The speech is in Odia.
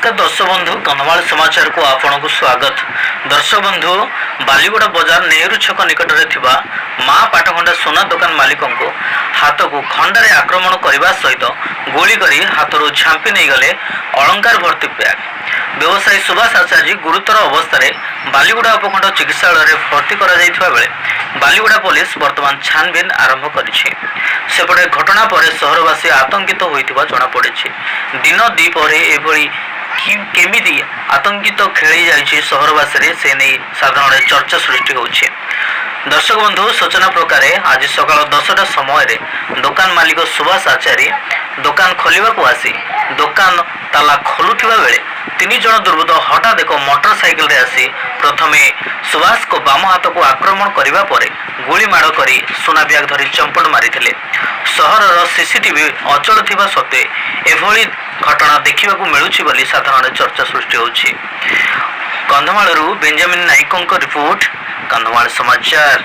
ନମସ୍କାର ଦର୍ଶକ ବନ୍ଧୁ, କନ୍ଧମାଳ ସମାଚାରକୁ ଆପଣଙ୍କୁ ସ୍ୱାଗତ। ଦର୍ଶକ ବନ୍ଧୁ, ବାଲିଗୁଡ଼ା ବଜାର ନେହେରୁ ଛକ ନିକଟରେ ଥିବା ମା ପାଟଖଣ୍ଡା ସୁନା ଦୋକାନ ମାଲିକଙ୍କୁ ହାତକୁ ଖଣ୍ଡାରେ ଆକ୍ରମଣ କରିବା ସହିତ ଗୁଳି କରି ହାତରୁ ଝାମ୍ପି ନେଇଗଲେ ଅଳଙ୍କାର ଭର୍ତ୍ତି ବ୍ୟାଗ୍। ବ୍ୟବସାୟୀ ସୁଭାଷ ଆଚାର୍ଯ୍ୟ ଗୁରୁତର ଅବସ୍ଥାରେ ବାଲିଗୁଡ଼ା ଉପଖଣ୍ଡ ଚିକିତ୍ସାଳୟରେ ଭର୍ତ୍ତି କରାଯାଇଥିବା ବେଳେ ବାଲିଗୁଡ଼ା ପୋଲିସ ବର୍ତ୍ତମାନ ଛାନଭିନ ଆରମ୍ଭ କରିଛି। ସେପଟେ ଘଟଣା ପରେ ସହରବାସୀ ଆତଙ୍କିତ ହୋଇଥିବା ଜଣାପଡ଼ିଛି। ଦିନ ଦ୍ୱିପହରେ ଏଭଳି କି କେମିତି ଆତଙ୍କିତ ଖେଳି ଯାଇଛି ସହରବାସୀରେ, ସେ ନେଇ ସାଧାରଣରେ ଚର୍ଚ୍ଚା ସୃଷ୍ଟି ହେଉଛି। ଦର୍ଶକ ବନ୍ଧୁ, ସୂଚନା ପ୍ରକାରେ ଆଜି ସକାଳ 10ଟା ସମୟରେ ଦୋକାନ ମାଲିକ ସୁଭାଷ ଆଚାରୀ ଦୋକାନ ଖୋଲିବାକୁ ଆସି ଦୋକାନ ତାଲା ଖୋଲୁଥିବା ବେଳେ ତିନି ଜଣ ଦୁର୍ବୃତ୍ତ ହଠାତ୍ ଏକ ମୋଟର ସାଇକେଲରେ ଆସି ପ୍ରଥମେ ସୁଭାଷଙ୍କ ବାମ ହାତକୁ ଆକ୍ରମଣ କରିବା ପରେ ଗୁଳି ମାଡ଼ କରି ସୁନା ବ୍ୟାଗ ଧରି ଚମ୍ପଟ ମାରିଥିଲେ। ସହରର ସିସିଟିଭି ଅଚଳ ଥିବା ସତ୍ତ୍ୱେ ଏଭଳି ଘଟଣା ଦେଖିବାକୁ ମିଳୁଛି ବୋଲି ସାଧାରଣରେ ଚର୍ଚ୍ଚା ସୃଷ୍ଟି ହେଉଛି। କନ୍ଧମାଳରୁ ବେଞ୍ଜାମିନ ନାଇକଙ୍କ ରିପୋର୍ଟ, କନ୍ଧମାଳ ସମାଚାର।